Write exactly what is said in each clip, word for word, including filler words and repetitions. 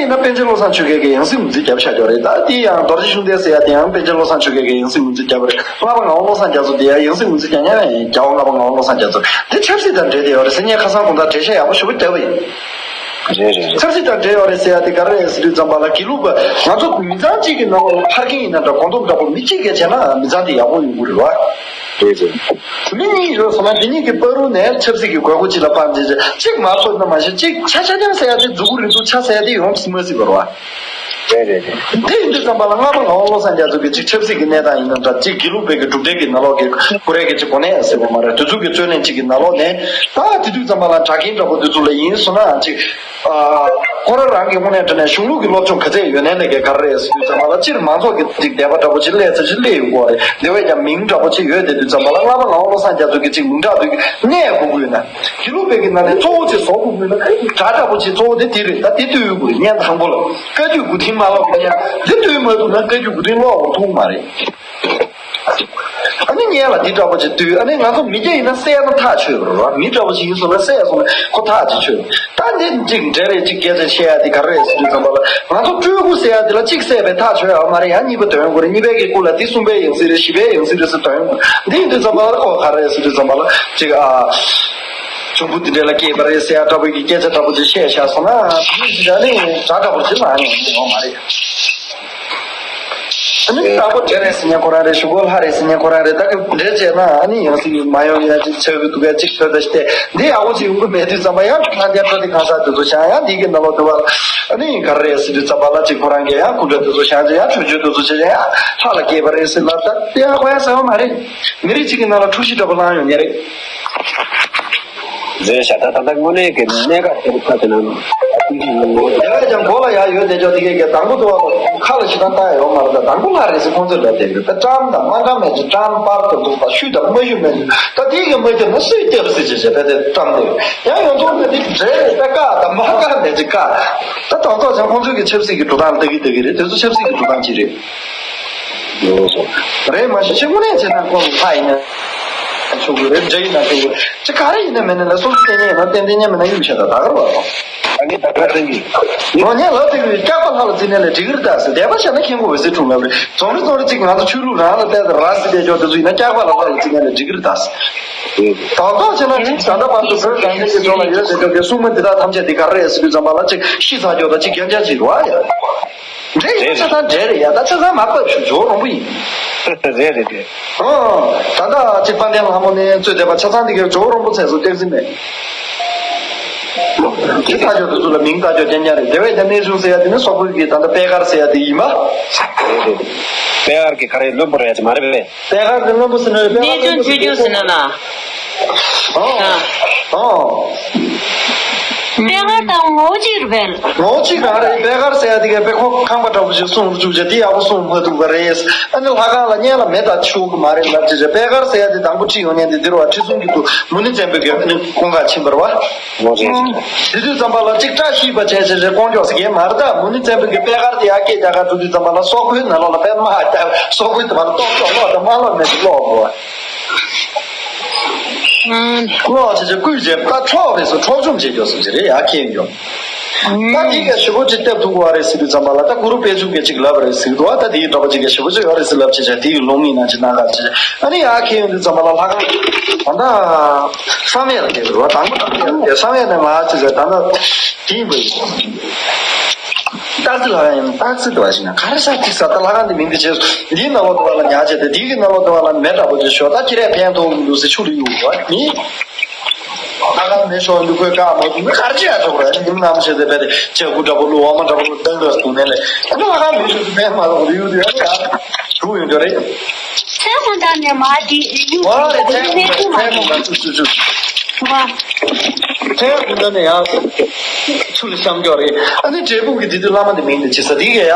ན་པཎ་ཆེན་བློ་བཟང་ཆོས་རྒྱན་གྱིས་ཡང་སྲིད་ངོས་འཛིན་བརྒྱབ་བཞག་ཡོད་རེད། ད་དེ་ཡང་རྡོ་རྗེ་ཤུགས་ལྡན་ཟེར་ཡ་དེ་ཡང་པཎ་ཆེན་བློ་བཟང་ཆོས་རྒྱན་གྱིས་ཡང་སྲིད་ངོས་འཛིན་བརྒྱབ་པ་རེད། ལྔ་པ་ངག་དབང་བློ་བཟང་རྒྱ་མཚོ་དེ་ཡང་ཡང་སྲིད་ངོས་འཛིན་རྒྱག་མཁན་རྒྱལ་བ་ལྔ་པ་ངག་དབང་བློ་བཟང་རྒྱ་མཚོ་དེ་ཆབ་སྲིད་དང་འབྲེལ་བསྡད་ཡོད་རེད་ཟེར། ངས་ཁ་སང་དགོང་དག་འགྲེལ་བཤད་ཡག་པོ་ཞེ་པོ་བརྒྱབ་པ་ཡིན། རེད་རེད་རེད། ཆབ་སྲིད་དང་འབྲེལ་ཡོད་རེད་ཟེར་ཡ་དེ་ག་རེ་རེད་ཟེར་དུས་ཙམ་པ་ལ་དགེ་ལུགས་པ་ང་ཚོ་མི་ཚང་གཅིག་གི་ནང་ལ་ཕར་རྒན་ཡིན་ན་འདྲ། གོང་ཐོབ་འདྲ་པོ་མི་གཅིག་གིས་བྱས་ན་མི་ཚང་དེ་ཡག་པོ་ཡོང་གི་རེད་བ། རེད་རེད། མི་གཉིས་ཡོད་སོང་ན་དེ་གཉིས་ཀྱི་བར་དུ་ནས་ཆབ་སྲིད་ཀྱི་དགོས་མཁོ་གཅིག་ལ་དཔག་འཛིན་བྱས། གཅིག་མ་ཐོབ་ན་མ་གཞི་གཅིག་ཆ་ཆ་རྐྱང་ཟེར་ཡ་དེ་མཛུ་གུ་རིང་ཐུང་ཆ་ཟེར་ཡ་དེ་ཡོང་མི་སྲིད་པ་རེད་བ། རེད་རེད་རེད། དེ་ཡིན་དུས་ཙམ་པ་ལ་ལྔ་པ་ངག་དབང་བློ་བཟང་རྒྱ་མཚོ་གི་གཅིག་ཆབ་སྲིད་ཀྱི་གནས་སྟངས་ཡིན་ན་འདྲ། གཅིག་དགེ་ལུགས་པའི་གི་གྲུབ་འབྲས་ཀྱི་ནང་ལོགས་ཀྱི་ཁོ་རའི་གི་གཅིག་གོ་གནས་ཟེར་བ་མ་རེད། དེ་ཚོ་གི་རྩོད་ལེན་གཅིག་གི་ནང་ལོགས་ནས་ད་དེ་དུས་ཙམ་པ་ལ་དྲ་རྒན་འདྲ་པོ་དེ་ཚོ་ལ་ཡིན་སོང་ན་གཅིག་ཨ། ཁོ་རང་རང་གི་དངོས་གནས་དྲང་གནས་གཞུང་ལུགས་ཀྱི་སློབ་སྦྱོང་ག་ཚད་ཡོད་ནའི་ལས་ཀ་ག་རེ་རེད་ཟེར་དུས་ཙམ་པ་ལ་སྤྱིར་མང་ཚོགས་ཀྱི་གཅིག་དད་པ་འདྲ་པོ་ཅིག་སླེབས་ཚར་ཅིག་སླེབས་ཡོང་གི་རེད། དེ་བས་ཀྱང་མིང་འདྲ་པོ་ཅིག་ཡོད་བསྡད་དུས་ཙམ་པ་ལ་ལྔ་པ་ངག་དབང་བློ་བཟང་རྒྱ་མཚོ་གི་གཅིག་མིང་གྲགས་དེ་གནས་དགོས་ཀྱི་ཡོད་ན། དགེ་ལུགས་པའི་གི་ནང་ནས་གཙོ་བོ་ཅིག་བཟོ་དགོས་ཀྱི་ཡོད་ན། དགྲ་འདྲ་པོ་ཅིག་གཙོ་བོ་དེ་དེ་རེད། ད་དེ་བཏུལ་དགོས་རེད། སྙན་དང་པོ་ལ་བཀའ་བརྒྱུད་མགོ་རྟིང་མ་སློག་གི་ཡ། དེ་བཏུལ་མ་ཐུབ་ན་བཀའ་བརྒྱུད་མགོ་རྟིང་སློག་དགོས་ཐུག་མ་རེད། ཨ་ནི་སྔོན་ལ་འདི་འདྲ་པོ་ཅིག་བཏུལ། ཨ་ནི་ང་ཚོ་མི་སྐྱ་ཡིན་ན་བསད་ན་ཐག་ཆོད་རེད་བ། མི་འདྲ་པོ་ཅིག་ཡིན་སོང་ན་བསད་སོང་ན་ཁོ་ཐག་ཅིག་ཆོད། ད་འདི་གཅིག་འདྲ་རེད། གཅིག་སྐད་ཆ་བཤད་ཡ་འདི་ག་རེ་རེད་ཟེར་དུས་ཙམ་པ་ལ་ང་ཚོ་སྤྲུལ་སྐུ་ཟེར་ཡ་འདི་ལ་གཅིག་བསད་པའི་ཐག་ཆོད་ཡ་མ་རེད། ཡང་གཉིས་པ་ཐོན་དགོས་རེད། གཉིས་པའི་གི་སྐུ་ལ་འདི་གསུམ་པའི་ཡང་སྲིད་རེད། བཞི་པའི་ཡང་སྲིད་རེད་ཟེར་ཐོན་དགོས། འདི་ཡིན་དུས་ཙམ་པ་ལ་ཁོ་ག་རེ་རེད་ཟེར་དུས་ཙམ་པ་ལ་གཅིག་ཨ། འབྱུང་པོ་འདི་འདྲ་ལ་སྐྱེས་པ་རེད་ཟེར་ཡ་འདྲ་པོ་གི་སྐད་ཆ་འདྲ་པོ་ཅིག་བཤད་བཞག་སོང་ན་དེ་ནི་དགྲ་འདྲ་པོ་ཅིག་ལ་ཡོང་ཡོང་མ་རེད། ཨ་ནི་དྲག་པོ་དེ་རེད་ཟེར་མཁན་ཁོ་རང་རེད། ཞུ་གོ་ལྷ་རེད་ཟེར་མཁན་ཁོ་རང་རེད། ད་གི་འདྲེ་བྱས་ན་ཨ་ནི་ཡང་སྲིད་མ་ཡོང་ཡ་ཅིག་ཆགས་ཀྱི་འདུག་ག་ཅིག་ཚོད་ལྟ་ཞིག་སྟེ་འདི་ཡག་པོ་ཅིག་ཡོང་གི་མེད་དུས་ཙམ་པ་ཡང་ལྷ་འདྲེ་ཁྲོ་དེ་གང་ཟག་དེ་ཚོ་བྱ་ཡང་འདི་གི་ནང་ལོགས་དུ་བ་ཨ་ནི་ག་རེ་རེད་ཟེར་དུས་ཙམ་པ་ལ་ཅིག་ཁོ་རང་གི་ཡང་སྐུ་འདྲ་དེ་ཚོ་བྱ་ཅིག་ཡང་ཁྲོ་ཆོས་དེ་ཚོ་བྱ་ཅིག་ཡང་ལྷ་ལ་སྐྱེས་པ་རེད་ཟེར་ལབ། ད་དེ་ཡང་ཁོ་ཡང་ཟེར་བ་མ་རེད། མི་རིགས་གཅིག་གི་ནང་ལ་འཁྲུག་གཞི་འདྲ་པོ་ལངས་ཡོང་ཉེ་རེད། རེད་ཤག་ད་ད་ལྟ་དངོས་གནས་ཀྱི་གནད་འགག་དེ་ཁ་དེ་ན་ཨ་ཀུན་གྱིས་ཡིན་ནོ། དེ་བས་ཀྱང་མགོ་ལ་ཡག་ཡོད་དེ་ཅོག་དེ་གས་ཀྱི་དང་པོ་དུ་བ་ཁ་ལ་ཞིག་དང་ལྟ་ཡོད་མ་རེད། ད་དང་པོ་ལ་རེད་ཟེར་ཁོང་ཚོས་ལབ་དེ་གི་ད་བཀྲམ་དང་མ་བཀྲམ་མེད་ཅིག་བཀྲམ་པར་དུ་འདུག་པ་ཤུ་དང་མ་ཤུ་མེད་ཅིག་ད་དེ་གི་མ་ཁྱབ་ན་སུས་བལྟས་པ་ཟེར་བྱས་བྱས་བལྟས་ཏེ་བཀྲམ་དེ་ཡང་ཡོང་ཐོག་ནས་དེ་འདྲེ་རེད། ད་བཀག་དང་མ་བཀག་མེད་ཅིག་བཀག་ད་དང་ཐོག་ཅང་ཁོང་ཚོའི་གི་ཆབ་སྲིད་ཀྱི་འགྲོ་སྟངས་ལྟ་གི་ལྟ་གི་རེད། དེ་ཚོ་ཆབ་སྲིད་ཀྱི་འགྲོ་སྟངས་ཅིག་རེད། རེད་མ་གཞི་ཕྱི་དངོས་གནས་བྱས་ན་ཁོང་ལ་ཡིན་ན་ཆོག་གི་རེད། འདྲེ་ཡིན་ན་ཆོག་གི་རེད། ཅི་ག་རེ་ཡིན་ན་མིན་ན་ལ་སོ་སོ་བསྟེན་མཁན་ཡིན་ན་བསྟེན་བསྟེན་མཁན་མིན་ན་ཡུམ་ཆེ་ད་ད་གར་བ་དང་། ཨ་ནི་ད་ག་ཚན་གི་ནོ་ཉན་ལ་དེ་གི་སྐྱག་པ་ལྷ་ལ་བརྩིས་ནས་ལས་འགྲིག་གི་རེད་ད་ཟེར། དད་པ་བྱས་ན་མཁྱེན་གོ་བའི་ཟེར་འཁྲུངས་ལབ་རེད། རྫོང་རི་རྫོང་རི་གཅིག་ང་ཚོ་ཆོས་ལུགས་རང་ལ་བལྟས་ཏེ་ར་སི་བལྟས་ཆོག་དེ་ཚོ་ཡིན་ན་སྐྱག་པ་ལ་ལྷ་ལ་བརྩིས་ནས་ལས་འགྲིག་གི་རེད་ད་ཟེར། དང་ཐོག་བྱས་ན་ད་ལྟ་བར་དུ་བོད་གངས་ཅན་གྱི་ལྗོངས་ལ་ཡོད་ཟེར་ཆོག་གི་སྲུང་མ་འདི་དག་ཐམས་ཅད་འདི་ག་རེ་རེད་ཟེར་དུས་ཙམ་པ་ལ་གཅིག་ཤི་ཚར་ཆོག་ད་གཅིག་རྐྱང་རྐྱང་ཅིག་རེད་བ་ཡ། འདྲེ་ཡིན་ཆ་ཚང་འདྲེ་རེད་ཡ། ད་ཆ་ཚང་མ་བབས་ཞུ་ཇོ་རོང་པོ་ཡིན། རེད་རེད་རེད། ཨོ། ད་ལྟ་ཅིག་དཔལ་ལྡན་ལྷ་མོ་ནས་གཙོས་བསྡད་པ་ཆ་ཚང་འདི་གའི་ཇོ་རོང་པོ་ཚད་སུ་སྟེར་ཟིན་མེད། ཅི་ལྟ་ཆོག་དེ་ཚོ་ལ་མིང་ལྟ་ཆོག་རྐྱང་རྐྱང་རེད། དེ་བས་ཀྱང་གནས་ཆུང་ཟེར་ཡ་དེ་ནི་སོག་པོའི་གི་ད་ལྟ་པད་དཀར་ཟེར་ཡ་དེ་ཡིན་པ། རེད་རེད། པད་དཀར་གི་ག་རེ་བློན་པོ་རེད་ཡ་ཅིག་མ་རེད་པས། པད་དཀར་གི་བློན་པོ་ཟེར་ན་རེད། པད་དཀར་གནས་ཆུང་ཆོས་རྒྱུད་ཟེར་ན་ན། ཨོ། ཨོ། པད་དཀར་དང་ངོ་བོ་གཅིག་རེད་པས། ངོ་བོ་གཅིག་རང་རེད། པད་དཀར་ཟེར་ཡ་དེ་གས་པད་ཁོ་ཁང་པ་འདྲ་པོ་ཞིག་སྲུང་རུ་བཅུག་བྱས་དེ་ཡག་པོ་སྲུང་མ་ཐུབ་པ་རེད། ཨ་ནི་ལྷ་ཁང་ལ་སྔོན་ལ་མེ་དང་ཆུ་གི་མ་རེད་ལབ་ཅེས་བྱས། པད་དཀར་ཟེར་ཡ་དེ་དང་པོ་ཁྲིད་ཡོང་མཁན་དེ་འདིར་བ་ཁྲི་སྲོང་གི་དུ་མུ་ནེ་བཙན་པོའི་གི་ཨ་ནི་ཀུན་དགའ་ཆེན་པོ་རེད་བ། ངོ་བོ་གཅིག་རེད། དེ་དུས་ཙམ་པ་ལ་གཅིག་བཀྲ་ཤིས་པ་བྱས་བྱས་བྱས་ཀོང་ཀྱོག་ཟེར་མཁན་མ་རེད། ད་མུ་ནེ་བཙན་པོའི་གི་པད་དཀར་དེ་ཡར་སྐད་རྒྱག་ག་འགྲོ་དུས་ཙམ་པ་ལ་སོག་པོའི་ནང་ལོགས་ལ་པད་མ་རྒྱག་སོག་པོའི་དེ་མ་ལ་ཏོག་ཙོག་ལོག་དང་མ་ལོག་མེད་ཅིག་ལོག་དགོས། ལོག་བྱས་བྱས་བསྐུལ་བྱས་ད་འཕྲོག་རེད་ཟེར་འཕྲོག་བཅོམ་བྱེད་རྒྱུ་སུ་ཅི་རེད་ཡ་ཁྱེད་ཡོད། ད་དེ་ག་ཞེ་པོ་ཅིག་སྟབས་ཐུག་པ་རེད་ཟེར་དུས་ཙམ་པ་ལ་ད་གུ་རུ་དཔལ་འབྱོར་གྱི་ཅིག་ལབ་རེད་ཟེར་འདུག་ད་དེའི་འདྲ་པོ་ཅིག་ག་ཞེ་པོ་ཅིག་ཡོད་རེད་ཟེར་ལབ་བྱས་བྱས་དེའི་ལུང་ཡིན་ན་ཅིག་གནང་ག་ཅིག་ཨ་ནི་ཡ་ཁྱེད་ཡོང་དུས་ཙམ་པ་ལ་ལྷ་ཁང་ད་ལྟ་བསམ་ཡས་ལ་བསྡད་རེད་བ། དང་པོ་དང་པོ་ཡ་བསམ་ཡས་ནས་ང་ཅིག་ཟེར་ད་ལྟ་དེ་ཡིན་པ་ཡིན། སྟག་རྩེ་ལྷ་ཁང་ཡིན་ན་སྟག་རྩེ་དུ་བ་ཞིག་ན་ག་རེ་ས་ཅིག་ས་ད་ལྷ་ཁང་འདི་མིང་འདི་བྱས་སོ། འདིའི་ནང་ལོགས་དུ་བ་ལ་ཉག་བྱས་ཏེ་འདི་གི་ནང་ལོགས་དུ་བ་ལ་མེ་འདྲ་པོ་ཅིག་ཞོག་ད་ཁྱི་རས་ཕན་ཐོགས་འདུག་ཟེར་ཆུ་ལ་གཡུག་བ་ནི། ལྷ་ཁང་མེ་ཤོར་འདུག་ཁོས་བཀག་མ་ཐུབ་ན་ག་རེ་བྱས་ཡ་ཐོག་རེད། ཉིན་ནམ་བྱས་ཏེ་བས་ཏེ་ལྕགས་སྐུ་འདྲ་པོ་ལུ་འོ་མ་འདྲ་པོ་ལུ་ལྡང་དགོས་འདུག་ནས་ལས་ཨ་ནི་ལྷ་ཁང་མེ་ཤོར་དུ་མེ་མ་ལོག་ལུ་གཡུག་དུས་ཨ་ནི་ཡང་འགྲུག་ཡོང་རྒྱུ་རེད། ཚེ་ཧུན་ད་ནས་མ་དེ་གཡུག་ཨོ་རེད། ཚེ་ཧུན་ད་ནས་ཡང་ཆུ་ལ་བཤམས་ཀྱོག་རེད། ཨ་ནི་འབྲས་སྤུངས་ཀྱི་དེ་དུས་བླ་མ་དེ་མིང་དེ་ཅི་ས་དེ་གས་ཡ།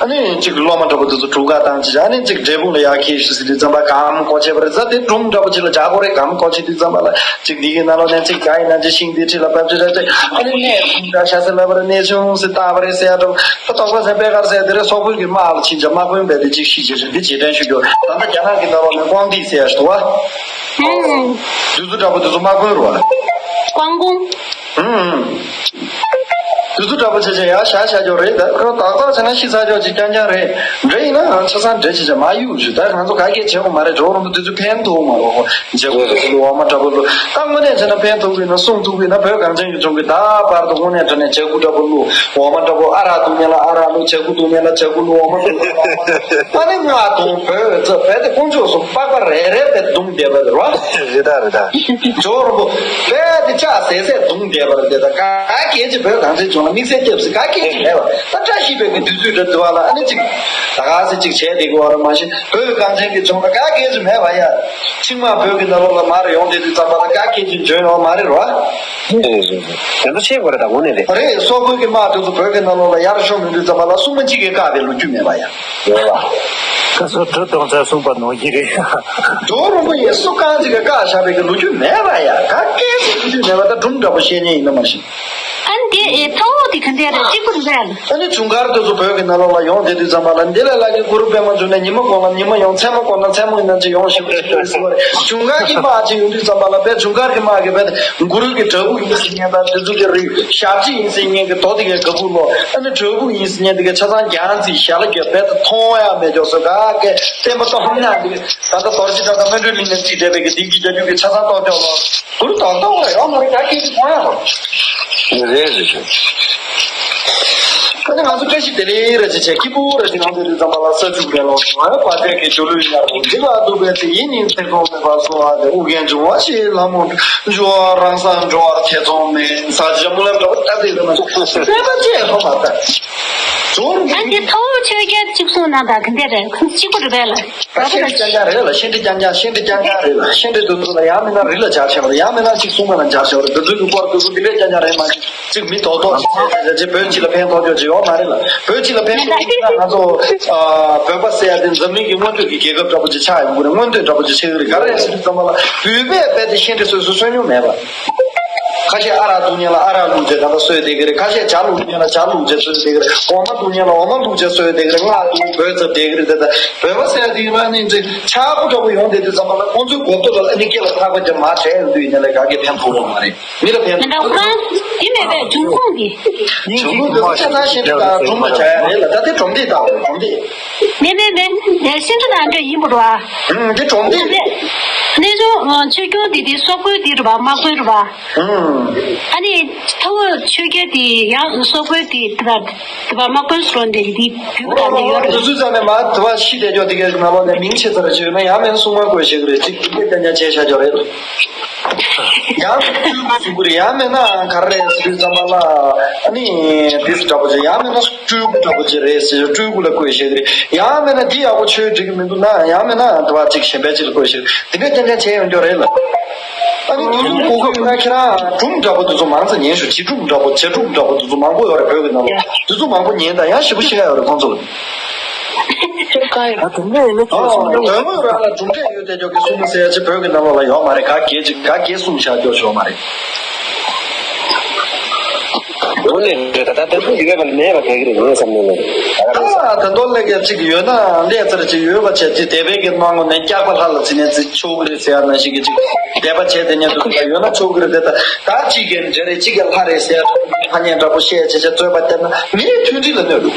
ཨ་ནི་ཅིག་སློབ་མ་འདྲ་པོ་དེ་ཚོ་གྲུ་ཁ་བཏང་ཅིག་ཨ་ནི་ཅིག་འབྲས་སྤུངས་ལ་ཡར་ཁྱེར་ཤོག་ཟེར་དུས་ཙམ་པ་གམ་བཀོལ་བྱས་པ་རེད། ཟ་དེ་སྒྲུང་འདྲ་པོ་ཅིག་ལ་བྱ་དགོས་རེད། གམ་བཀོལ་བྱས་དུས་ཙམ་པ་ལ་ཅིག་འདི་གི་ནང་ལོགས་ནས་ཅིག་ག་ཡིན་ན་ཅིག་ཤིང་དེ་ཁྲི་ལ་བབས་ཅིག་རེད་ཅིག་ཨ་ནི་གནས་ཁུངས་འདྲ་ཤ་ཟེར་ལབ་པ་རེད། གནས་ཆུང་ཟེར་བཏགས་པ་རེད་ཟེར་ཡ་འདྲ་པོ་ད་དོགས་པ་ཟེར་པད་དཀར་ཟེར་དེ་རེད། སོག་པོའི་གི་དམག་ལ་ཕྱིན་ཅིག་དམག་དཔོན་བས་དེ་ཅིག་ཤི་ཅིག་རེད། འདི་རྗེས་དྲན་ཞུ་རྒྱུ་ད་ལྟ་རྒྱ་ནག་གི་ནང་ལོགས་ནས་ཀོང་ཏི་ཟེར་ཡ་ཞིག་འདུག་བ། ཨང་། དུས་ཚོད་འདྲ་པོ་དེ་ཚོ་དམག་དཔོན་རེད་བ། ཀོང་ཀོང་། ཨང་། དུས་ཚོད་འདྲ་པོ་བྱས་བྱས་ཡར་བཞག་བཞག་ཀྱོག་རེད། ད་ཁོ་ཏག་ཏག་བྱས་ན་ཤི་ཚར་ཀྱོག་ཅིག་རྐྱང་རྐྱང་རེད། འདྲ་ཡིན་ན་ཆ་ཚང་འདྲ་བྱས་བྱས་མ་གཡུག་ཞུ། ད་ང་ཚོ་ག་གེ་བྱེད་དགོས་མ་རེད། ཇོ་རོང་པོ་དུས་ཚོད་ཕན་ཐོགས་མ་རོགས། མཇལ་ཁུག་ཏུ་བླུག་འོ་མ་འདྲ་པོ་བླུག་ད་དངོས་གནས་བྱས་ན་ཕན་ཐོགས་གི་ན་སྲུང་ཐུབ་གི་ན་བོད་གངས་ཅན་གྱི་ལྗོངས་ཀྱི་ད་བར་དུ་དངོས་གནས་དྲང་གནས་མཇལ་ཁུག་འདྲ་པོ་བླུག་འོ་མ་འདྲ་པོ་ཨ་རག་འཐུང་མཁན་ལ་ཨ་རག་བླུག་མཇལ་ཁུག་འཐུང་མཁན་ལ་མཇལ་ཁུག་བླུག་འོ་མ་འཐུང་མཁན་ལ་འོ་མ་འཐུང་། ཨ་ནི་ང་དང་བོད་ཚོ་བོད་དེ་དཀོན་མཆོག་གསུམ་པགས་པ་རེ་རེ་བས་བརྡུངས་བསྡད་པ་རེད་བ། རེད་ད་རེད་ད། ཇོ་རོང་པོ་བོད་དེ་ལྕགས་ཟེ་ཟེ་བརྡུངས་བསྡད་པ་རེད། དེ་ད་ག་གལ་ཆེ་བོད་གངས་ཅན་ལྗོངས་ལ་དམིགས་བསལ་སྐྱབས་སུ་ག་གལ་ཆེ་མེད་པ། ད་བཀྲ་ཤིས་པའི་གི་དུས་ཚོད་འདྲ་འདི་བ་ལ་ཨ་ནི་ཅིག་ད་ག་ཟེ་ཅིག་བྱས་བསྡད་དགོས་བ་ར་མ་གཞི་བོད་གངས་ཅན་གྱི་ལྗོངས་ལ་ག་གལ་ཆེ་མེད་པ་ཡ། ཆིང་མ་བོད་ཀྱི་ནང་ལོགས་ལ་མར་ཡོང་བསྡད་དུས་ཙམ་པ་ལ་ག་གལ་ཆེ་འཇོན་ཡོང་མ་རེད་རོ། རེད་རེད་རེད། དེ་ཚོ་ཤེས་དགོས་རེད་ད་དངོས་གནས་རེད། རེད། སོག་པོའི་གི་དམག་དེ་ཚོ་བོད་ཀྱི་ནང་ལོགས་ལ་ཡར་ཤོང་མི་དུས་ཙམ་པ་ལ་སྲུང་མ་གཅིག་གིས་བཀག་པའི་ལོ་རྒྱུས་མེད་པ་ཡ། རེད་བ། ཁ་སོ་གྲུ་གཏོང་ཚར་གསུངས་པ་ནོར་གྱི་རེད། ཇོ་རོང་པོ་ཡིན་སུ་གང་ཅིག་གིས་བཀག་བཞག་པའི་གི་ལོ་རྒྱུས་མེད་པ་ཡ། ག་གལ་ཆེ་ལོ་རྒྱུས་མེད་པ་ད་སྒྲུང་འདྲ་པོ་བཤད་མཁན་ཡིན་ན་མ་གཞི། ཨ་ནི་དེ་ཨེ་ཐོ་དེ་ག་འདྲ་རེད། གཅིག་པུ་རེད། ཨ་ནི་ཇུན་གར་དེ་ཚོ་བོད་ཀྱི་ནང་ལོགས་ལ་ཡོང་བསྡད་དུས་ཙམ་པ་ལ་འདི་ལས་ལྷག་གི་གུ་རུ་པདྨ་འབྱུང་གནས་ཉི་མ་དགོངས་ན་ཉི་མ་ཡོང་། མཚན་མོ་དགོངས་ན་མཚན་མོ་ཡིན་ན་ཅི་ཡོང་ཞིག་ཞིག་ཟེར་བ་རེད། ཇུན་གར་གྱི་དམག་ཅིག་ཡོང་དུས་ཙམ་པ་ལ་བས་ཇུན་གར་གྱི་དམག་གི་བས་གུ་རུ་གི་དྲ་འབུ་ཡིན་ཟེར་མཁན་དང་དེ་ཚོ་གི་རིགས་ཞབས་ཕྱི་ཡིན་ཟེར་མཁན་གི་དོ་དེ་གའི་ག་བུ་ལོ་ཨ་ནི་དྲ་འབུ་ཡིན་ཟེར་མཁན་དེ་གའི་ཆ་ཚང་རྒྱང་རྩིས་ཞལ་གྱི་བས་མཐོང་ཡ་མེད་ཅོག་སོ་ག་གི་བསྟན་པ་གཏོང་ན་དེ་ད་ལྟ་རྡོ་རྗེ་གྲགས་དང་སྨོན་གྲོལ་གླིང་ནས་ཅིག་བསྡད་པའི་གི་དེ་གི་རྒྱ་རྒྱུག་གི་ཆ་ཚང་གཏོང་ཅོག་ལོ། གུ་རུ་དོག་དོག་ལ་ཡོང་མ་རེད། ག་གི་གི་ཐོང་ཡ་རོ། རེད་རེད་རེད། ཁ་ནས་ང་ཚོ་བཀྲ་ཤིས་བདེ་ལེགས་ར་ཅི་བྱས་སྐྱིད་པོ་ར་ཅི་གང་དེ་དུས་ཙམ་པ་ལ་ས་ཆུ་བས་ལོ་ང་ཡང་བ་དེ་གི་ཇོ་ལུ་ཡར་འོང་འདི་ལ་འདུག་པས་དེ་ཡིན་ནི་ཚེ་གོང་མེད་པ་སོ་བ་དེ་ཨུ་རྒྱན་འབྱུང་བ་ཞེས་ལྷ་མོ་འབྱུང་བ་རང་སར་འགྲོ་བར་ཐེ་ཚོམ་མེད་ས་ཆ་མུ་ལམ་འགྲོ་བ་ལྟ་དེ་གི་ན་སེམས་པ་ཅེས་ཧོ་མ་ལྟ། ཇོ་ལུ་ཨ་དེ་ཐོ་ཆོས་རྒྱལ་གཅིག་གསུང་ན་ད་ག་འདྲ་རེད། གཅིག་པོ་རེད་པས་ལ། ཤེས་འདྲི་རྐྱང་རྐྱང་རེད་ལ། ཤེས་འདྲི་རྐྱང་རྐྱང་། ཤེས་འདྲི་རྐྱང་རྐྱང་རེད་ལ། ཤེས་འདྲི་དེ་ཚོ་ལ་ཡང་མིན་ན་རི་ལ་སྦྱར་བྱས་པ་རེད། ཡང་མིན་ན་ཅིག་གསུང་མ་ལ་སྦྱར་བྱས་པ་རེད། དེ་ཚོའི་གི་སྐོར་དེ་ཚོ་དེ་འདྲས་རྐྱང་རྐྱང་རེད་མ་གཏོགས་ཅིག་མི་དོག་དོག་ཅིག་བྱས་བྱས་བྱས་བོད་སྤྱི་ལ་ཕན་ཐོགས་ཆོག་ཅིག་ཡོད་མ་རེད་ལ། བོད་སྤྱི་ལ་ཕན་ཐོགས་ཡིན་ན་ང་ཚོ་ཨ་བོད་པ་ཟེར་ཡ་དེ་འཛམ་གླིང་གི་མངོན་བསྟོད་ཀྱི་རྒྱལ་ཁབ་འདྲ་པོ་ཅིག་ཆགས་ཡོང་གི་རེད། མངོན་བསྟོད་འདྲ་པོ་ཅིག་བྱེད་གི་རེད། ག་རེ་ཟེར་དུས་ཙམ་པ་ལ་བོད་པས་རྦད་དེ་ཤེས་འདྲི་སོ་སོ་གསོན་མྱོང་མེད་པ། ཁ་ཤས་ཨ་རག་བཏུང་མཁན་ལ་ཨ་རག་བླུགས་བྱས་ད་ལྟ་གསོས་བསྡད་ཀྱི་རེད། ཁ་ཤས་ཇ་བླུགས་མཁན་ལ་ཇ་བླུགས་བྱས་གསོས་བསྡད་ཀྱི་རེད། འོ་མ་བཏུང་མཁན་ལ་འོ་མ་བླུགས་བྱས་གསོས་བསྡད་ཀྱི་རེད། མངར་བཏུང་བོད་ཚབ་བསྡད་ཀྱི་རེད། དེ་ལྟ་བོད་པ་ཟེར་ཡ་དེ་ཡིན་ན་ནི་འདི་ཆག་སྒོ་འདྲ་པོ་ཡོང་བསྡད་དུས་ཙམ་པ་ལ་ཁོང་ཚོའི་གོ་ཐོས་ལ་ཨ་ནི་སྐེ་ལ་ཐག་པ་རྒྱབ་མར་བྲད་ཡོང་དུས་ཡིན་ན་ལས་ག་གེ་ཕན་ཐོགས་ཡོད་མ་རེད། མི་ལ་ཕན་མི་འདྲ་ཐོགས། ཁོ་རང་དེ་མེད་པའི་འབྱུང་ཁུངས་དེ། འབྱུང་ཁུངས་དེ་ཚོ་ཆ་ཚང་ཤེས་འདྲི་དང་སྒྲུང་མ་བྱ་ཡ་རེད་ལ། ད་དེ་སྒྲུང་འདི་ལྟ་བུ་སྒྲུང་འདི། མེད་མེད་མེད། ཤེས་འདྲི་དང་འདྲ་ཡིན་པ་རེད་བ། ཨང་། འདི་སྒྲུང་འདི། གནས་ཆུང་ཆོས་སྐྱོང་དེ་དེ་སོག་པོའི་དེ་རེད་བ། དམག་དཔོན་རེད་བ། ཨང་། ཨ་ནི་ཐ་བོ་ཆོས་རྒྱལ་དེ་ཡང་སོག་པོའི་དེ་དེ་བ་དེ་བ་དམག་དཔོན་སུ་རོ་འདི་དེ་དུས་ག་དེ་ཡོད་རེད། དུས་ཚོད་ཙམ་ནས་མ་དེ་བ་ཤི་བསྡད་ཀྱོག་དེ་གའི་ནང་ལོགས་ནས་མིང་ཆེ་ཚར་བྱས་ཡོད་ན་ཡང་མིན་སྲུང་མ་དགོས་ཤེས་ཀྱི་རེད། ཅིག་དེ་ག་རྐྱང་རྐྱང་བྱས་བཞག་ཀྱོག་རེད། ཡང་སྤྲུལ་སྐུ་ཟེར་གྱི་རེད། ཡང་མིན་ན་ག་རེ་རེད་ཟེར་དུས་ཙམ་པ་ལ་ཨ་ནི་དེ་འདྲ་པོ་ཅིག་ཡང་མིན་ན་སྤྲུལ་སྐུ་འདྲ་པོ་ཅིག་རེད་ཟེར་སྤྲུལ་སྐུ་ལ་བཀོད་བཞག་གི་རེད། ཡང་མིན་ན་འདི་ཡག་པོ་ཆོས་འགྲིག་གི་མི་འདུག་ན་ཡང་མིན་ན་དེ་བ་ཅིག་གཞན་པ་ཅིག་ལ་བཀོད་བཞག་དེ་འདྲ་རྐྱང་རྐྱང་བྱས་ཡོང་ཀྱོག་རེད་ལ། ཨ་ནི་དེ་ཚོ་གོ་གི་ཡོད་ན་ཁྱེད་རང་སྒྲུང་འདྲ་པོ་དེ་ཚོ་མང་ཙམ་ཉན་ཤོག་བྱིས་སྒྲུང་འདྲ་པོ་བྱིས་སྒྲུང་འདྲ་པོ་དེ་ཚོ་མང་པོ་ཡོད་རེད་བོད་ཀྱི་ནང་ལ། དེ་ཚོ་མང་པོ་ཉན་དང་ཡང་ཞེ་པོ་ཤེས་ཡ་ཡོད་རེད་ཁོང་ཚོ་ལ། ཨ་དེ་འདྲ་ཡིན་ན་ཁྱོད་སུ་དོན་དངོས་རང་ལ་གྲུབ་འབྲས་ཡོད་དེ་ཀྱོག་གི་སྲུང་མ་ཟེར་ཡ་ཅིག་བོད་ཀྱི་ནང་ལོགས་ལ་ཡོད་མ་རེད། ག་གེ་ཅིག་ག་གེ་སྲུང་བཞག་ཀྱོག་ཡོད་མ་རེད། དངོས་གནས་རེད། ད་ལྟ་དེ་ཚོ་ཡོད་པ་མེད་པ་ག་གི་རེད། ངས་བསམ་ནས་ལ། ད་ད་མདོ་ལས་ཀ་ཅིག་ཡོད་ན་ལས་ཚར་ཅིག་ཡོད་པ་བྱས་ཅིག་དད་པའི་གི་སྣང་ངོ་ནས་སྐྱག་པ་ལྷ་ལ་བརྩིས་ནས་བརྩི་ཆོག་གི་རེད་ཟེར་ཡ་ནང་བཞིན་གི་ཅིག་དད་པ་བྱས་དེ་ཉན་དུ་ཡོད་ན་ཆོག་གི་རེད། དེ་ད་ད་གཅིག་གི་འདྲ་རེད། གཅིག་གི་ལྷ་རེད་ཟེར་ཡ་ཐ་སྙད་འདྲ་པོ་བཤད་བྱས་བྱས་རྩོད་པ་སྟེར་ན་མི་རིགས་མཐུན་སྒྲིལ་ལ་གནོད་འདུག་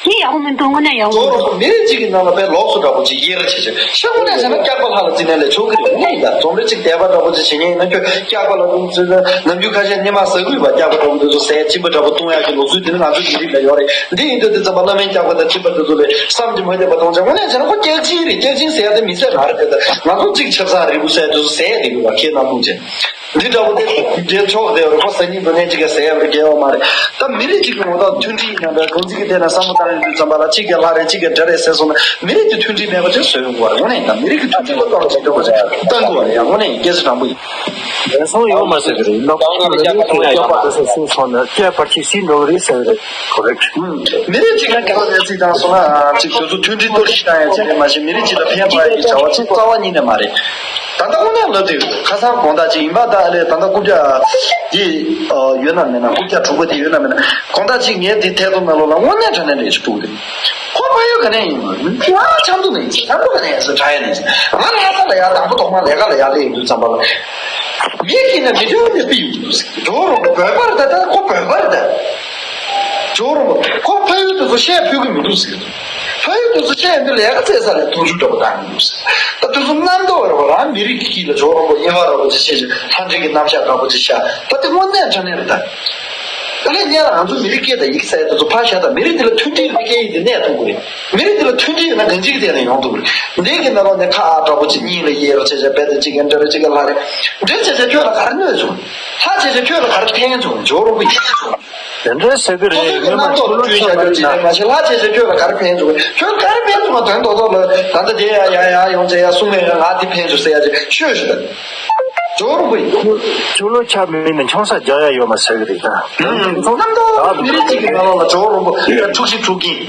དེ་ཡག་པོ་མི་འདུག་དངོས་གནས་ཡག་པོ་མི་འདུག་མི་རིགས་གཅིག་གི་ནང་ལ་བས་ལོགས་སུ་འདྲ་པོ་ཅིག་དབྱེ་ར་བྱེད་ཅིག་ཤ་ཁུ་ནས་ཟེར་ན་སྐྱག་པ་ལྷ་ལ་བརྩིས་ནས་ལས་ཆོག་གི་རེད། དངོས་གནས་ཡིན་ད། རྩོམ་རིག་ཅིག་དད་པ་འདྲ་པོ་ཅིག་བྱེད་མཁན་ཡིན་ན་ཁྱོད་སྐྱག་པ་ལ་ལུང་བཙུན་ན་ནམ་རྒྱུན་ཁ་ཤས་སྙེ་མ་ཟ་དགོས་པ་སྐྱག་པ་འདྲ་པོ་འདི་ཚོ་ཟས་སྦྱིན་པ་འདྲ་པོ་བཏུང་ཡག་གི་ལུགས་སྲོལ་འདི་ནི་ང་ཚོའི་མི་རིགས་ལ་ཡོད་རེད། འདི་ཡིན་དུས་དེ་ཙམ་པ་བླ་མའི་སྐྱག་པ་དང་སྦྱིན་པ་འདི་ཚོ་ལས་བསམ་གྱིས་མི་ཁྱབ་པ་མཐོང་བྱས། དངོས་གནས་བྱས་ན་ཁོ་སྐྱག་སྦྱིན་རེད། སྐྱག་སྦྱིན་ཟེར་ཡག་དེ་མི་ཚད་མ་རེད། དེ་ད་ང་ཚོ་གཅིག་ཆབ་གསང་རིལ་བུ་ཟས་དེ་ཚོ་ཟས་དེ་དགོས་པ་ཁྱེད་རྣམས་མཐོང་བྱས། འདི་འདྲ་པོ་དེ་རྒྱལ་ཕྱོགས་དེ་རུ་ཁོ་ཟ་སྙིང་འདོད་མཁན་གཅིག་གིས་ཟེར་ཡག་རྒྱལ་བ་མ་རེད། ད་མི་རིགས་གཅིག་གི་ངོ་ཐོག་མཐུན་སྒྲིལ་ཡིན་ན་འདྲ། གང་ཅིག་གི་ཐད་ན་བསམ་བློ་བཏང་ཡོང་དུས་ཙམ་པ་ལ་གཅིག་གིས་ལྷ་རེད་གཅིག་གིས་འདྲ་རེད་ཟེར་སོང་ན་མི་རིགས་ཀྱི་མཐུན་སྒྲིལ་མེད་པ་དེ་བཟོ་ཡོང་དགོས་པ་རེད། དངོས་གནས་ཡིན་ད། མི་རིགས་ཀྱི་མཐུན་སྒྲིལ་ལ་གཏོར་བྱེད་དགོས་པ་ཞིག་གཏང་དགོས་པ་རེད་ཡ། དངོས་གནས་ཡིན། སྐད་ཆ་དྲང་པོ་ཡིན། རེ་ཟུང་ཡོད་མ་ཟེར་གི་རེད། ནོར་ནོར་ལུག་གི་སྐྱོབ་པ་དེ་ཚོ་སུ་སོང་ན་སྐྱོབ་པར་གྱིས་སུ་ནོར་རེད་ཟེར་གི་རེད། ཀོ་རེག་ཊི། མི་རིགས་གཅིག་ལ་རྒྱལ་བ་ལ་ཚིག་བཏང་སོང་ན་ཅིག་དེ་ཚོ་མཐུན་སྒྲིལ་གཏོར་བཤིག་བཏང་ཡ་ཅིག་རེད་མ་གཞི་མི་རིགས་གཅིག་ལ་ཕན་ཐོགས་ཡ་གི་བྱ་བ་ཅིག་རྩ་བ་ཉིད་ནས་མ་རེད། ད་ལྟ་དངོས་གནས་ལབ་དུས་ཁ་སང་དགོང་དག་ཅིག་ཡིན་པ་ད་ཨ་ལས། ད་ལྟ་རྐུབ་བཀྱག་འདི་ཡོད་ན་མེད་ན། རྐུབ་བཀྱག་དྲུག་པ་འདི་ཡོད་ན་མེད་ན། དགོང་དག་ཅིག་ངས་འདི་ཐད་གཏོང་ནང་ལོགས་ལ་དངོས་གནས་དྲང་གནས་ལས་ཅིག་དཀྲུགས་ཏེ། ཁོ་ཕ་ཡུལ་ག་ནས་ཡིན་ནམ། ང་ཆབ་མདོ་ནས་ཡིན་ཟེར། ཆབ་མདོ་ག་ནས་ཡིན་ཟེར་དྲན་ཡ་ནས་ཟེར། ང་ལྷ་ས་ལ་ཡར་དང་པོ་ཐོག་མར་ལས་ཀ་ལ་ཡར་སླེབས་ཡོང་དུས་ཙམ་པ་ལ། མི་ཁྱེད་ནས་མི་ཁྱོད་ནས་ཕུད་ཡོང་དུས་ཟེར། འགྲོ་རུང་བོད་པ་རེད་ད། ད་ཁོ་བོད་པ་རེད་ད། ཇོ་བོ་རིན་པོ་ཁོ་ཕ་ཡུལ་དེ་ཚོ་བཤད་ཕོད་ཀྱི་མི་འདུག་ཟེར། ཕ་ཡུལ་དེ་ཚོ་བཤད་འདི་ལས་ཀ་བཙལ་ས་ལས་མཐོང་ཆུང་འདྲ་པོ་བཏང་གི་འདུག་ཟེར། ད་དེ་ཚོ་རྣམ་རྟོག་རེད་པ། རང་མི་རིགས་ཀྱི་དཀྱིལ་ལ་ཇོ་བོ་རིན་པོ་དབྱེ་བ་ར་པོ་ཆེ་བཤད་ཅིག་ལྷ་འདྲེ་གི་རྣམ་གཞག་འདྲ་པོ་ཅིག་བཤད། ད་དེ་དངོས་གནས་དྲང་གནས་རེད་ད། ད་ལན་ཉེ་ལ་ང་ཚོ་མི་རིགས་སྐད་དང་ཡི་གེ་ཟེར་ཡ་དེ་ཚོ་ཕར་བཞག་དང་། མི་རིགས་འདི་ལ་མཐུན་སྒྲིལ་གྱི་སྐད་ཡིག་དེ་གནས་ཐུབ་དགོས་རེད། མི་རིགས་འདི་ལ་མཐུན་སྒྲིལ་ཡོད་ན་གང་ཅིའི་ཐད་ནས་ཡོང་ཐུབ་ཀྱི་རེད། འདི་གི་ནང་ལོགས་ནས་ཁ་ཨ་འདྲ་པོ་ཅིག་གཉིས་ལ་དབྱེ་རོགས་བྱས་བྱས་རྦད་དེ་གཅིག་གི་འདྲ་རེད། གཅིག་གི་ལྷ་རེད། འདྲེ་བྱས་བྱས་ཁྱོད་ལ་ག་རེ་གནོད་བྱུང་། ལྷ་བྱས་བྱས་ཁྱོད་ལ་ག་རེ་ཕན་བྱུང་། ཇོ་བོ་རིན་པོ་ཡིན་བྱུང་། དེ་འདྲའི་ཟེར་གི་རེད། སོ་སོ་གི་རྣམ་རྟོག་ལ་བསྐུལ་བྱ་རྒྱུ་ཅིག་ནས་མ་གཞི་ལྷ་བྱས་བྱས་ཁྱོད་ལ་ག་རེ་ཕན་བྱུང་། ཁྱོད་ག་རེ་ཕན་བྱུང་བ། དོན་དོ་ཐོག་ལ་ད་ལྟ་དེ་ཡ་ཡ་ཡ་ཡོང་བྱས་ཡ་གསུང་མེད། ང་དེ་ཕན་བྱུང་ཟེར་ཡ་ཅིག་ཤོད་ཤོད་ད། ཇོ་བོ་རིན་པོ་ཡིན། ཆུ་ལོག་ཆ་མེད་ན་ཆང་ས་རྒྱག་ཡ་ཡོད་མ་ཟེར་གི་རེད་ད། ཚོགས་རྣམ་རྟོག་མི་རིགས་གཅིག་གི་ནང་ལོགས་ལ་ཇོ་བོ་རིན་པོ་འཁྲུག་ཤི་འཁྲུག་གིན།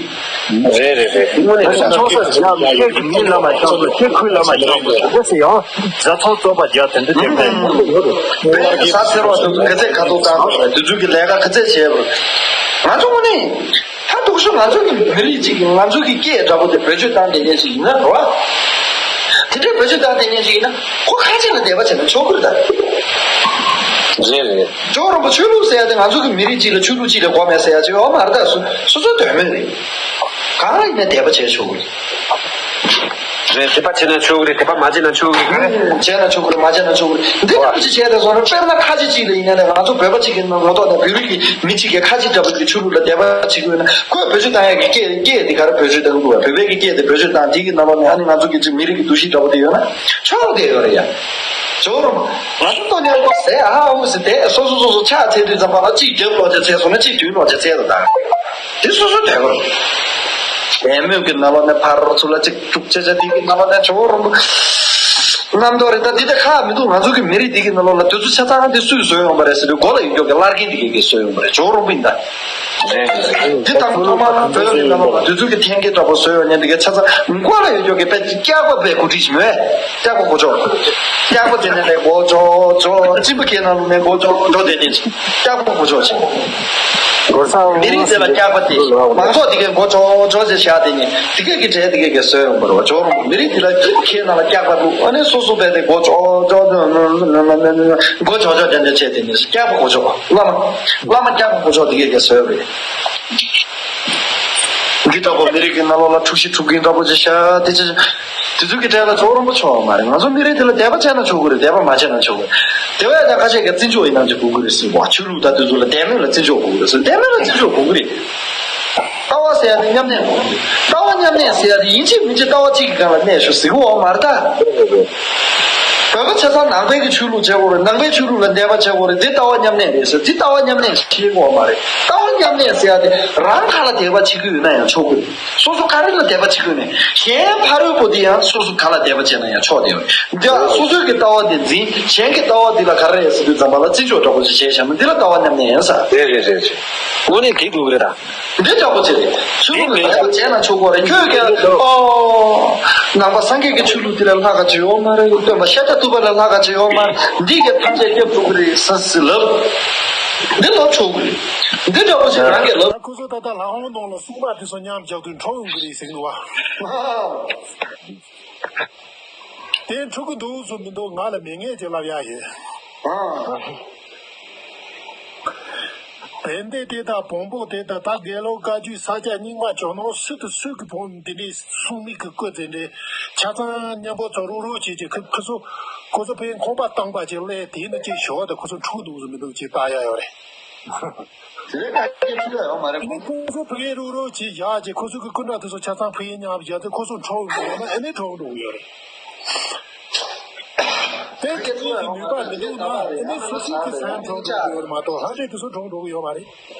རེད་རེད་རེད། དངོས་གནས་ཆང་ས་རྒྱག་མི་ཁྱེད་ཀྱི་མི་ལ་མ་ཤོང་དུ་ཁྱེད་ཁུལ་ལ་མ་ཤོང་དུ་དེ་སེ་ཡང་བཟའ་ཚང་རྩོད་པ་རྒྱག་དེ་འདྲ་དེ་འདྲ་ཡོད་རེད། བོད་ཀྱི་ས་ཚེར་བ་དེ་ཚོ་ག་ཚད་ཁ་ཐུག་བཏང་དགོས་རེད། དེ་ཚོ་གི་ལས་ཀ་ག་ཚད་བྱས་པ་རེད། ང་ཚོ་དངོས་གནས། ད་སྡུག་ཤོས་ང་ཚོ་གི་མི་རིགས་གཅིག་གི་ང་ཚོ་གི་སྐད་འདྲ་པོ་དེ་བེད་སྤྱོད་བཏང་བསྡད་མཁན་ཞིག་ཡིན་ན་རེད་བ། དེ་འདྲའི་བེད་སྤྱོད་བཏང་བསྡད་མཁན་ཞིག་ཡིན་ན་ཁོ་ཁ་ཆེ་ལ་དད་པ་བྱས་ན་ཆོག་གི་རེད་ད། རེད་རེད། ཇོ་བོ་རིན་པོ་ཆོས་ལུགས་ཟེར་ཡ་དེ་ང་ཚོ་གི་མི་རིགས་གཅིག་ལ་ཆོས་ལུགས་གཅིག་ལས་གོ་མེད་ཟེར་ཡ་ཅིག་ཡོད་མ་རེད་ད། སོ་སོ་སོའི་དོན་མེད་རེད། གང་ལ་ཡིན་ན་དད་པ་བྱས་ཆོག་གི་རེད། རེད། དད་པ་བྱས་ན་ཆོག་གི་རེད། དད་པ་མ་བྱས་ན་ཆོག་གི་རེད། བྱས་ན་ཆོག་གི་རེད། མ་བྱས་ན་ཆོག་གི་རེད། འདི་འདྲ་པོ་ཅིག་བྱས་ཏེ་སོང་ན། དཔེར་ན་ཁ་ཆེ་གཅིག་ལ་ཡིན་ན་ནས་ང་ཚོ་བོད་པ་གཅིག་གི་ངོ་ཐོག་ནས་བོད་རིགས་ཀྱི་མི་གཅིག་གིས་ཁ་ཆེ་འདྲ་པོ་གི་ཆོས་ལུགས་ལ་དད་པ་བྱེད་ཀྱི་ཡོད་ན། ཁོས་བེད་སྤྱོད་བཏང་ཡག་གི་སྐད་སྐད་དེ་ག་རེ་བེད་སྤྱོད་བཏང་གི་འདུག་བ། བོད་པའི་གི་སྐད་དེ་བེད་སྤྱོད་བཏང་། དེ་གི་ནང་ལོགས་ནས་ཨ་ནི་ང་ཚོ་གི་ཅིག་མི་རིགས་ཀྱི་འདུ་ཤེས་འདྲ་པོ་དེ་ཡོད་ན་ཆོག་གི་ཡོད་རེད་ཡ། ཇོ་བོ་རིན་པོ། ང་ཚོ་ལྟོ་ཉལ་པོ་ཟས་ཨ་ཧ་འུ་ཟེར་ཏེ་སོ་སོ་སོ་སོ་ཕྱག་འཚལ་དུས་ཙམ་པ་ལ་གཅིག་རྒྱབ་ལོག་ཅིག་འཚལ་སོང་ན་གཅིག་མདུན་ལོག་ཅིག་འཚལ་དང་། དེ་སོ་སོ་དོན་དག་རེད། དད་མོས་ཀྱི་ནང་ལོགས་ནས་ཕར་ཚུར་ལ་གཅིག་འཁྲུག་ཆ་ཆ་དེ་གི་ནང་ལོགས་ནས་ཇོ་བོ་རིན་པོ་རྣམ་རྟོག་རེད་ད། འདི་ད་ཁག་མི་འདུག་ང་ཚོ་གི་མི་རིགས་འདི་གི་ནང་ལོགས་ལ་དེ་ཚོ་ཆ་ཚང་དེ་སུས་བཟོས་ཡོང་པ་རེད་ཟེར་དུས། མགོ་ལ་ཡོད་ཀྱོག་གི་བླ་རྒན་འདི་གས་ཀྱིས་བཟོས་ཡོང་པ་རེད། ཇོ་བོ་རིན་པོ་ཡིན་ད། འདི་དང་པོ་ཐོག་མར་བོད་ཀྱི་ནང་ལོགས་ལ་དེ་ཚོ་གི་འཐེན་འཁྱེར་འདྲ་པོ་བཟོས་ཡོང་མཁན་འདི་གའི་ཆ་ཚང་མགོ་ལ་ཡོད་ཀྱོག་གི་དཔེ་སྐྱག་པ་དཔེ་གོ་སྒྲིག་ཞིག་མེད། སྐྱག་པ་གོ་ཆོག་སྐྱག་པ་དེ་ནས་ལས་མགོ་ཅོག་ཅོག་གཅིན་པ་ཁའི་ནང་ལོགས་ནས་མགོ་ཅོག་ཅོག་དེ་ནས་སྐྱག་པ་གོ་ཆོག་ཅིག་མི་རིགས་དེ་ལ་སྐྱག་པ་དེ། མང་ཚོགས་དེ་གའི་མགོ་ཅོག་ཅོག་ཅེས་བཞག་དེ་ནས་དེ་གའི་གི་གྲས་དེ་གའི་གི་བཟོས་ཡོང་པ་རེད་བ། ཇོ་བོ་རིན་པོ། མི་རིགས་དེ་ལ་གཅིག་ཁའི་ནང་ལ་སྐྱག་པ་འདུག་ཨ་ནི་སོ་སོ་བས་དེ་མགོ་ཅོག་ཅོག་མགོ་ཅོག་ཅོག་དེ་འདྲ་བྱས་དེ་ནས་སྐྱག་པ་གོ་ཆོག་བླ་མ། བླ་མ་སྐྱག་པ་གོ་ཆོག་དེ་གའི་གི་བཟོས་རེད། འདི་འདྲ་པོ་མི་རིགས་ཀྱི་ནང་ལོགས་ལ་འཁྲུག་གཞི་འཁྲུག་གིན་འདྲ་པོ་ཅིག་བཞག་དེ་ཅི། དེ་ཚོ་གི་གྲས་ལ་ཇོ་བོ་རིན་པོ་ཆེ་ཡོད་མ་རེད། ང་ཚོ་མི་རིགས་དེ་ལ་དད་པ་བྱས་ན་ཆོག་གི་རེད། དད་པ་མ་བྱས་ན་ཆོག་གི་རེད། དེ་བས་ཀྱང་ཁ་ཤས་ཀྱིས་བརྩི་འཇོག་ཡིན་ནམ་ཅིག་དགོས་ཀྱི་རེད་ཟེར་བ། ཆོས་ལུགས་དང་དེ་ཚོ་ལ་དད་མོས་ལ་བརྩི་འཇོག་དགོས་ཀྱི་རེད་ཟེར། དད་མོས་ལ་བརྩི་འཇོག་དགོས་ཀྱི་རེད། ལྟ་བ་ཟེར་ཡ་དེ་མཉམ་གནས་དགོས་ཀྱི་རེད། ལྟ་བ་མཉམ་གནས་ཟེར་ཡ་དེ་ཡིན་གཅིག་མིན་གཅིག་ལྟ་བ་གཅིག་གི་སྒང་ལ་གནས་ཤོག་ཟེར་གི་ཡོད་མ་རེད་ད། བོད་པ་ཆ་ཚང་ནང་པའི་གི་ཆོས་ལུགས་བྱེད་དགོས་རེད། ནང་པའི་ཆོས་ལུགས་ལ་དད་པ་བྱེད་དགོས་རེད། འདི་ལྟ་བ་མཉམ་གནས་རེད་ཟེར། འདི་ལྟ་བ་མཉམ་གནས་ཤེས་དགོས་མ་རེད། ལྟ་བ་མཉམ་གནས་ཟེར་ཡ་དེ་རང་ག་ལ་དད་པ་བྱེད་ཀྱི་ཡོད་ན་ཡང་ཆོག་གི་རེད། སོ་སོ་ག་རེ་ལ་དད་པ་བྱེད་ཀྱི་ཡོད་ནས་གཞན་ཕ་རོལ་པོ་དེ་ཡང་སོ་སོ་ག་ལ་དད་པ་བྱས་ན་ཡང་ཆོག་དེ་ཡོད་རེད། འདི་སོ་སོའི་གི་ལྟ་བ་དེ་འཛིན། གཞན་གྱི་ལྟ་བ་འདི་ལ་ག་རེ་རེད་ཟེར་དུས་ཙམ་པ་ལ་བརྩི་འཇོག་འདྲ་པོ་ཞིག་བྱས་བཞག་ན་འདི་ལ་ལྟ་བ་མཉམ་གནས་ཡིན་ས། རེད་རེད་རེད་རེད། དངོས་གནས་དེ་དགོས་ཀྱི་རེད་ད། ཆོས་ལུགས་ལ་དད་པ་བྱས་ན་ཆོག་གི་རེད། ཁྱོད་ཀྱང་ཨོ། ནང་པ་སངས་རྒྱས་ཀྱི་ཆོས་ལུགས་དེ་ལས་ལྷག་ག་ཅིག་ཡོད་མ་རེད། སྟོན་པ་ཤཱཀྱ་ཐུབ་པ་ལས་ལྷག་ག་ཅིག་ཡོད་མ་རེད། འདི་གས་ཐམས་ཅད་སྐྱབས་ཐུབ་ཀྱི་རེད་ཟེར་ཟེར་ལབ། འདི་ལབ་ཆོག་གི་རེད། འདི་འདྲ་པོ་ཞིག་རང་གིས་ལབ། ཁོ་ཚོ་ད་ལྟ་ལྷ་ཁང་ནང་ལ་སྲུང་མ་དེ་ཚོ་མཉམ་རྒྱག་དུས་འཕྲོག་ཡོང་གི་རེད་ཟེར་གི་འདུག་བ། དེ་འཕྲོག་གི་འདུག་ཚོ་མི་འདུག་ང་ལ་མི་ངན་ཅིག་ལབ་ཡ་ཡོད། བན་དེ་དེ་དང་བོང་པོ་དེ་དང་ད་དགེ་ལོ་བཀའ་བརྒྱུད་ས་སྐྱ་རྙིང་མ་ཇོ་ནང་སུ་དང་སུ་གི་བོང་འདི་འདྲའི་སྲུང་མི་གི་བཀོད་དེ་འདྲའི་ཆ་ཚང་མཉམ་པོ་ཚོ་རུག་རུག་བྱེད་ཀྱི་ཁུ་ཁུ་ཚོ་ཁོ་ཚོ་ཕན་ཁང་པ་བཏང་པ་ཅིག་སླེབས་དེ་ནི་ཅིག་ཞོག་དང་ཁོ་ཚོ་འཁྲུག་འདུག་ཚོ་མི་འདུག་ཅིག་ལྟ་ཡ་ཡོད་རེད། དེ་ལས་ཁ་སྐད་ཐུག་ཡ་ཡོད་མ་རེད། ཁོ་ཁོ་ཚོ་ཕ་གིའི་རུག་རུག་ཅིག་བཞག་ཅིག་ཁོ་ཚོ་གི་སྐུ་འདྲ་དེ་ཚོ་ཆ་ཚང་ཕ་གིའི་མཉམ་བཞག་ཚེ་ཁོ་ཚོ་འཕྲོག་འགྲོ་ཡོད་ན་ཨ་ནི་འཕྲོག་འགྲོ་གི་ཡོད་རེད། དེ་ཁྱེད་ཚོ་གི་ནུས་པ་མི་འདུག་ན་ཨ་ནི་སུ་སུ་གི་སེམས་འཕྲོག་འགྲོ་གི་ཡོད་རེད་མ་གཏོགས་ལྷ་འདྲེ་དེ་ཚོ་འཕྲོག་འགྲོ་གི་ཡོད་མ་རེད།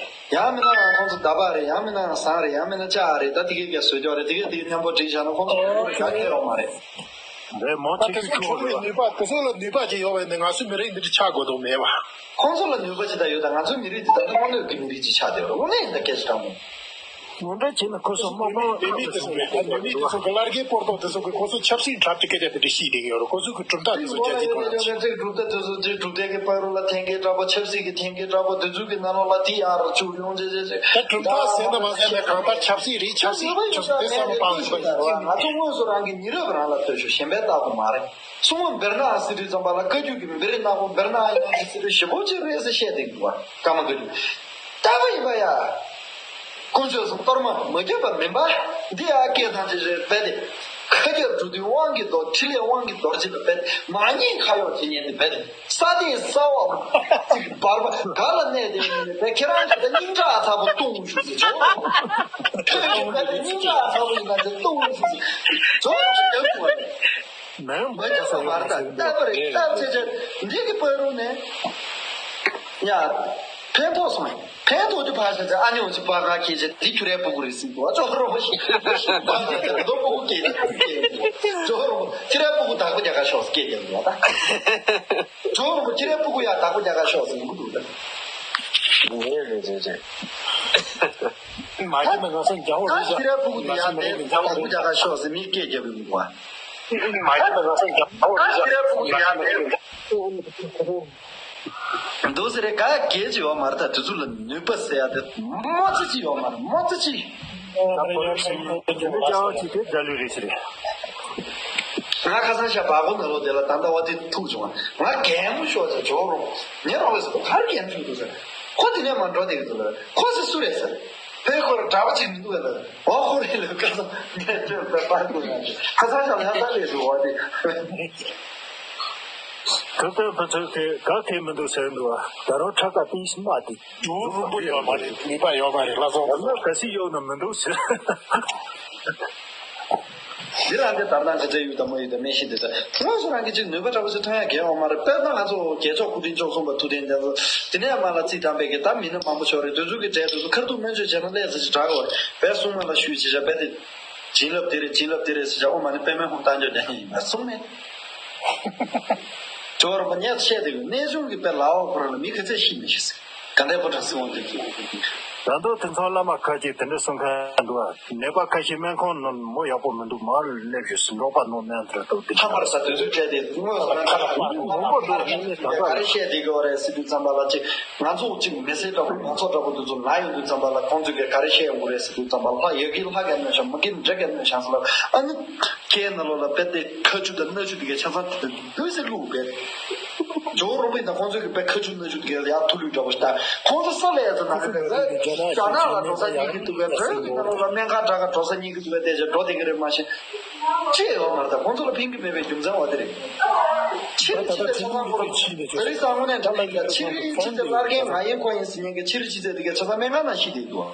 ཡང་མིན་ན་ཁོང་ཚོ་ཟླ་བ་རེད། ཡང་མིན་ན་ཟངས་རེད། ཡང་མིན་ན་ལྕགས་རེད། ད་དེ་གས་གས་བཟོས་ཀྱོག་རེད། དེ་གས་དེ་མཉམ་པོ་བསྒྲིགས་བཞག་ན་ཁོང་ཚོ་གི་ཁ་ཁེར་ཡོད་མ་རེད། རེད་མོ། ད་ཁྱེད་དེ་ཚོ་ཚོ་འཕྲོག་གི་ནུས་པ་དེ་ཚོ་ལ་ནུས་པ་ཅིག་ཡོད་པ་ཡིན་ན་ང་ཚོའི་མི་རིགས་འདི་འདྲ་ཆགས་དགོས་དོན་མེད་པ། ཁོང་ཚོ་ལ་ནུས་པ་ཅི་ལྟར་ཡོད་དང་ང་ཚོའི་མི་རིགས་འདི་ད་ལྟ་དམངས་གླུ་གི་མི་རིགས་ཅིག་ཆགས་བསྡད་ཡོད་རེད། དངོས་གནས་ཡིན་ད་སྐད་ཆ་དྲང་མོ། ངོ་འདྲ་བྱས་ན་ཁོ་ཚོ་དམག་དམག་ལ་ཁག་པོ་བྱུང་བས། ད་ནུས་མེད་དེ་ཚོ་གི་ལར་གའི་སྤོར་ཏོག་དེ་ཚོ་གི་ཁོ་ཚོ་ཆབ་སྲིད་འཁྲབ་ཀྱི་སྐད་ཆ་དེ་འདྲ་བཤད་བསྡད་ཀྱི་ཡོད་རེད། ཁོ་ཚོ་གི་གྲུབ་མཐའ་དེ་ཚོ་རྒྱ་སྐྱེད་གཏོང་ཡ་ཆེད། གྲུབ་མཐའ་དེ་ཚོ་གྲུབ་མཐའ་གི་ཕ་རོལ་ལ་འཐེན་འཁྱེར་འདྲ་པོ། ཆབ་སྲིད་ཀྱི་འཐེན་འཁྱེར་འདྲ་པོ། དེ་ཚོ་གི་ནང་ལོགས་ལ་དེ་ཡར་བཅུག་ཡོང་བྱས་བྱས་བྱས། ད་གྲུབ་མཐའ་ཟེར་ན་མ་ཟེར་ན་གང་ལྟར་ཆབ་སྲིད་རེད། ཆབ་སྲིད་ཆབ་སྲིད་དེ་བསམ་བློ་བཏང་དགོས་པ་ཡིན། ང་ཚོ་དངོས་སུ་རང་གི་མི་རབས་རང་ལ་ལྟོས་ཤོག་གཞན་པས་བལྟ་དགོས་མ་རེད། སྲུང་མ་བེར་ནག་ཟེར་དུས་ཙམ་པ་ལ་བཀའ་བརྒྱུད་ཀྱི་བེར་ནག་པོ་བེར་ནག་ཡིན་ན་ཟེར་དུས་ཞེ་པོ་ཅིག་རེད་ཟེར་བཤད་བསྡད་འདུག་བ། ཀརྨ་བཀའ་བརྒྱུད། ལྟ་བུ་ཡིན་པ་ཡ། དཀོན་མཆོག་གསུམ་གཏོར་མ་མ་བརྒྱབ་པ་མིན་པ། འདི་ཡང་སྐད་དང་ཅི་རེད་པས་ཏེ། ཁ་རྒྱབ་འགྲོ་དུས་དབང་གི་རྡོ་ཕྲིན་ལས་དབང་གི་རྡོ་རྗེ་དང་པས་ཏེ་མ་ཉེས་ཁ་གཡོག་བྱེད་ཉེན་དེ་པས་ཏེ་ས་སྟེང་ས་འོག་ཅིག་འབར་བ་ག་ལ་གནས་ཏེ་ཡིན་པས་ཁྱེད་རང་གི་ད་སྙིང་ཁྲག་ཚ་པོ་བཏུང་ཞུ་ཟེར་ཇོ། ཁྱོད་ཀྱི་ད་སྙིང་ཁྲག་ཚ་པོ་ཡིན་ན་དེ་བཏུང་ཞུ་ཟེར་ཇོ་ཅིག་བདག་ཏུ་བ་རེད། མེད་མ་ཉེས་པ་མ་རེད་ད་བཏབ་པ་རེད་བཏབ་བྱས་བྱས་འདི་གི་པར་རུ་ནས་ཡ། ཕན་ཐོགས་སོང་། ཕན་ཐོགས་དུ་ཕར་ཤ་ཚ་ཨ་ནེ་འོ་ཅི་པ་ག་ཁྱེད་ཅེ་འདི་ཁྱུ་རའི་སྤུ་གུ་རེད་ཟིན་འདུག་ཨ་ཅོ་རོ་ཞིག་རྡོ་སྤུ་གུ་སྐྱེས་ནས་སྤུ་གུ་སྐྱེས་ནས་ཅོ་རོ་ཁྱུ་རའི་སྤུ་གུ་བདག་པོ་རྒྱ་གར་ཤོག་སྐྱེས་ཀྱང་འདུག་ཨ་ད་ཅོ་རོ་ཁྱུ་རའི་སྤུ་གུ་ཡ་བདག་པོ་རྒྱ་གར་ཤོག་ཟིན་གུ་འདུག་ད། རེད་རེད་རེད་རེད། མ་གཞི་ནས་ང་ཚོ་རྒྱ་ཧོ་ད་རེད་ཁྱུ་རའི་སྤུ་གུ་དེ་ཡ་དེ་བདག་པོ་རྒྱ་གར་ཤོག་ཟིན་མི་སྐྱེས་རྒྱབ་ཡོང་འདུག་ཨ། མ་གཞི་ནས་ང་ཚོ་རྒྱ་ཧོ་རེད་ཁྱུ་རའི་སྤུ་གུ་དེ་ཡ་དེ། འདུག་ཟེར་རེད་ག་གལ་ཅི་ཡོད་མ་རེད་ད་དེ་ཚོ་ལ་ནུས་པ་ཟེར་ཡ་དེ་མོ་ཙི་ཅི་ཡོད་མ་རེད་མོ་ཙི་ཅི། ད་བོད་རབ་ཤིང་ནི་རྒྱ་ལུས་རེད་ཟེར། ང་ཁ་སང་ཤ་བག་གོ་ནང་ལོག་དེ་ལ་ད་ལྟ་བ་དེ་ཐུག་བྱུང་ང་གད་མོ་ཤོར་ཚེ་ཇོ་རོ་ངས་རོགས་ཟེར་ག་རེ་གད་མོ་ཤོར་འདུག་ཟེར་ཁོ་དེ་ནས་མ་འགྲོ་དེ་གི་འདུག་ལ་ཁོ་ཟེར་སུ་རེད་ཟེར་ཕའི་ཁོ་ར་གྲྭ་པ་ཅིག་མི་འདུག་ལ་འོ་ཁོ་རེད་ལ་ཁ་སང་ངས་ཁ་སང་ཤ་ལྷ་ས་ལས་སུ་བ་དེ། གང་ལྟར་ཕན་ཚུན་དེ་ག་གེ་མི་འདུག་ཟེར་འདུག་ད་རུང་ཁྲག་ཁ་ཏིང་ཞིག་མ་དེ། རུ་རུ་རུ་ཡོད་མ་རེད། ནུས་པ་ཡོད་མ་རེད་ལ་སོང་། ལ་ག་སི་ཡོད་ན་མི་འདུག་ཟེར། འདི་རང་གི་དར་ནང་གི་འབྲེལ་ཡོད་དམ་མོ་ཡོད་དམ་མེད་ཤེས་འདི་ལྟ་དངོས་སུ་རང་གི་ཅིག་ནུས་པ་འདྲ་པོ་ཞིག་ཐོན་ཡ་གལ་ཡོད་མ་རེད། དཔེར་ན་ང་ཚོ་རྒྱལ་མཆོག་སྐུ་ཕྲེང་བཅུ་གསུམ་པ་ཐུབ་བསྟན་རྒྱ་མཚོ་དེ་ནས་མ་ལ་རྩིས་དམ་པའི་གི་ད་མི་སྣ་མང་པོ་ཤོར་རེད། དེ་ཚོ་གི་གྲས་དེ་ཚོ་ཁ་ཐུག་སྨན་བཅོས་བྱས་ན་ལས་ཟེར་ཞིག་དྲག་གི་བ་རེད། བས་གསུང་མ་ལ་ཞུས་ཅི་བྱ་བས་དེ། བྱིན་རླབས་དེ་རེད་བྱིན་རླབས་དེ་རེད་ཟེར་བྱ་ཨོ་མ་ནི་པད་མའི་ཧོང་བཏང་རྒྱུ་དེ་ཡིན་པ་གསུངས་ནས། ཇོ་བོ་རིན་པོ་ཆེས་བཤད་དེ་གནས་ཆུང་གི་དཔེ་ལའོ་ཁོ་རང་ལ་མི་ག་ཚད་ཤི་མི་ཤི་ཟེར། ག་འདྲའི་པོ་གྲངས་སུ་འོང་དུས་ཀྱི། ད་དུང་དེ་ཚོ་བླ་མ་ཁ་ཅིག་དེ་འདྲ་གསུང་མཁན་འདུག་ཨ། ནད་པ་ཁ་ཤས་སྨན་ཁང་ནང་མོ་ཡག་པོ་མི་འདུག་མར་སླེབས་ཤོག་ཟེར་འབྲོག་པ་ནང་སྨན་དེ་འདྲ་འདུག་དེ་ཐ་མར་ས་དུས་ཚོད་བྲལ་ཏེ་དངོས་སུ་རང་ཁ་ལ་མང་པོ་འདུག་ཨ་ནི་ད་ག་རེ་བཤད་དེ་གི་བ་རེད་ཟེར་དུས་ཙམ་པ་ལ་ཅིག་ང་ཚོ་གཅིག་མི་སེར་འདྲ་པོ་མང་ཚོགས་འདྲ་པོ་དེ་ཚོ་ལ་ཡོང་དུས་ཙམ་པ་ལ་ཁོང་ཚོས་ག་རེ་བཤད་ཡོང་གི་རེད་ཟེར་དུས་ཙམ་པ་ལ་ལྷ་ཡ་གི་ལྷ་ག་ནས་བྱུང་མི་གི་འདྲེ་ག་ནས་བྱུང་ཟེར་ལ་ཨ་ནི་ཁའི་ནང་ལོགས་ལ་དཔེ་དེ་ཁ་ཆུ་དང་སྣ་ཆུ་དེ་གའི་ཆ་ཚང་དེ་དུས་སེ་བླུགས་པས། ཇོ་བོ་རིན་པོ་ཆེ་དང་ཁོང་ཚོས་གི་དཔེ་ཁ་ཆུ་སྣ་ཆུ་དེ་གའི་ཡར་ཐུག་ལུས་འདྲ་པོ་ཞིག་ད་ཁོང་ཚོ་ས་ལ་ཡ་ཚོ་ནང་གི་རྒྱ་ནག་ལ་འགྲོ་ས་སྙིང་གི་འདུག་གས། བོད་ཀྱི་ནང་ལོགས་ལ་སྨན་ཁང་དྲག་ག་འགྲོ་ས་སྙིང་གི་འདུག་གས་བལྟས་བྱས་འགྲོ་བསྡད་གི་རེད་མ་གཞི། ཅི་ཡོད་མ་རེད་ད་ཁོང་ཚོ་ལ་ཕན་གི་མེད་པའི་རྒྱུ་མཚན་འོ་དེ་རེད། ཕྱིར་ཕྱི་ལ་ཆ་ཚང་ཁོ་རང་བོད་རིགས་ས་དངོས་གནས་འདྲ་མིན་ཀྱང་ཕྱིར་ཕྱི་ཚེ་སླར་མཁན་ང་ཡིན་ཁོ་ཡིན་ཟེར་མཁན་གྱི་ཕྱིར་ཕྱི་ཚེ་དེ་གའི་ཆ་ཚང་སྨན་ཁང་ནང་ཤི་བསྡད་འདུག